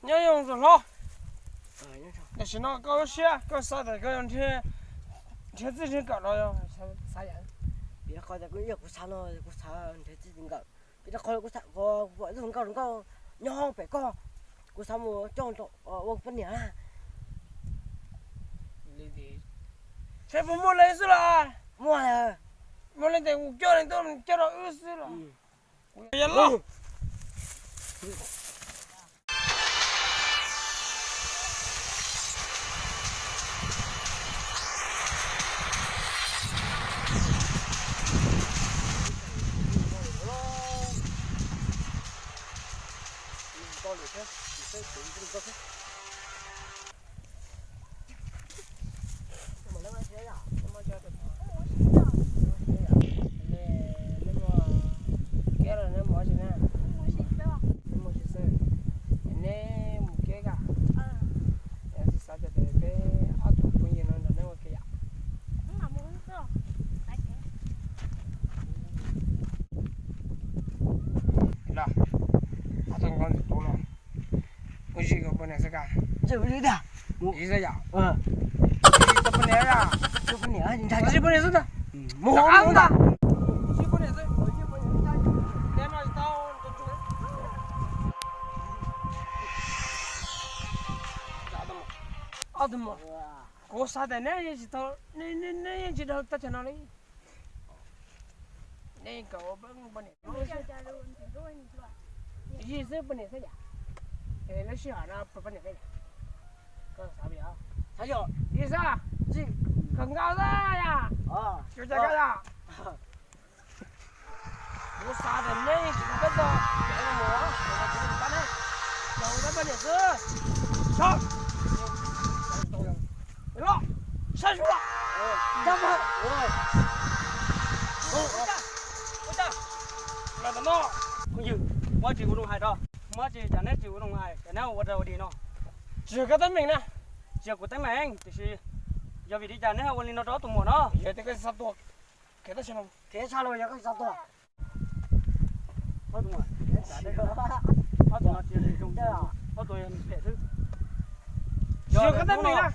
Nyob zoo tus hlob, tam sim no koj lub siab koj xav tias koj yuav nrhiav txij nrhiav nkawm los yog? Kuv xav no kuv xav nrhiav txij nkawm, vim rau qhov kuv pom tus hluas nkauj nyob hauv pem ko, kuv xav mus coj ua poj niam na. Seb puas muaj leej xwb los? Muaj, muaj leej ces kuv coj leej tuaj coj rau wb xwb los. Kuv yog loj. Neb mus kev koj, tsis xav tias peb ob tug phooj ywg no nrog neb ua ke yom. Ob tug nkauj ntxim hlub no, ua tsis koj poj niam xwb koj? Ib xwb yom. Tsis poj niam yom. Tsis poj niam xwb ntag. Tsis poj niam xwb. Neb no tsis tau. Ob tug muam, kuv xav tias neb yeej tsis tau, neb yeej tsis dhau teb chaws no li. Neb kawm ua poj niam, yig xwb poj niam xwb yom. Lub sij hawm no poj niam xwb yom. Koj xav li os? Yig xwb, kawm nkauj xwb yom. Kuv xav tias neb tsis tau peb txog, pab neb, pab poj niam xwb. Los, saib su los. Ua cas, ua cas, los tom no. Phooj ywg, muab tsis ua zoo hais rau, muab tsis cas neb tsis ua zoo hais cas neb ua rau ua dig no. Tsis yog koj teeb meem na. Tsis yog kuv teeb meem, tiam sis yog vim li cas neb ua li no rau ob tug muam no? Yog tias koj tsis xav tuag, khiav tag sim no. Khiav tshaj los yog koj tsis xav tuag. Ob tug no tsis yog zoo, ob tug yog phem xwb. Tsis yog koj teeb meem na.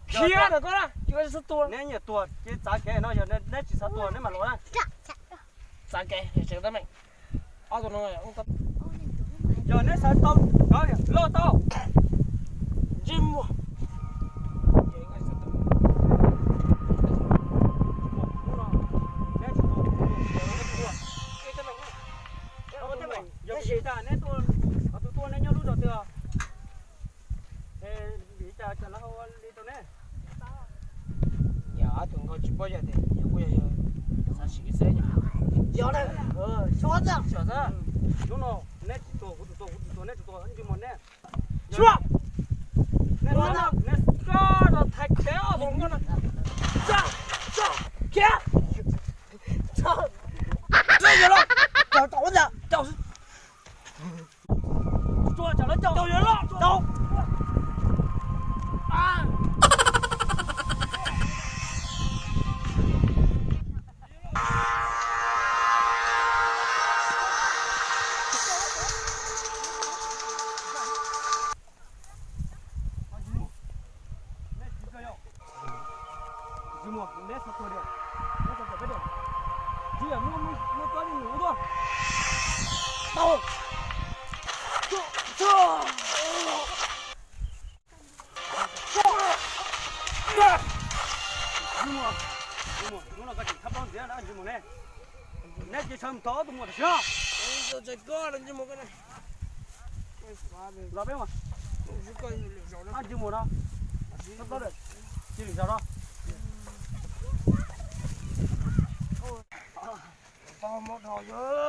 Khiav ntawm koj na, tsis yog koj tsis xav tuag. Neb nyiam tuag ces txav kev no, yog neb tsis xav tuag neb mam los na. Txav kev, tsis yog koj teeb meem. Ob tug no, yog neb xav tau, loj tau. Ntsej muag. Yog vim li cas neb tuaj, qhov twg tuaj neb nyob lub zos twg? Vim li cas lawv ua li rau neb? Yog ob tug nkauj tsis paub yog tias yog kuj yog xav sim xwb. Yog, xyov xwb. Hnub no neb tsis tuag kuv tsis tuag, kuv tsis tuag neb tsis tuag, ntsej muag neb. Xyov. Neb, neb tso rau thaiv kev ob tug nkauj no. Tso, tso, khiav. Tso. Tso, yog los. Tso, tso, tso. Tsuas tsam lawv caum, caum yuav loj, caum. Tsis muaj, neb xav tuag diam, neb xav tuag peb diam. Tsis yam muaj, muaj txoj li nws ua tuaj. Tau. Tsis muaj, tsis muaj, hnub no koj tseem thab plaub ntxiv na, tsis muaj ne. Neb cia li sawv mus thov ob tug muam tam sim no. Los peb mus. Ntswg mus no. Cia li zaum no.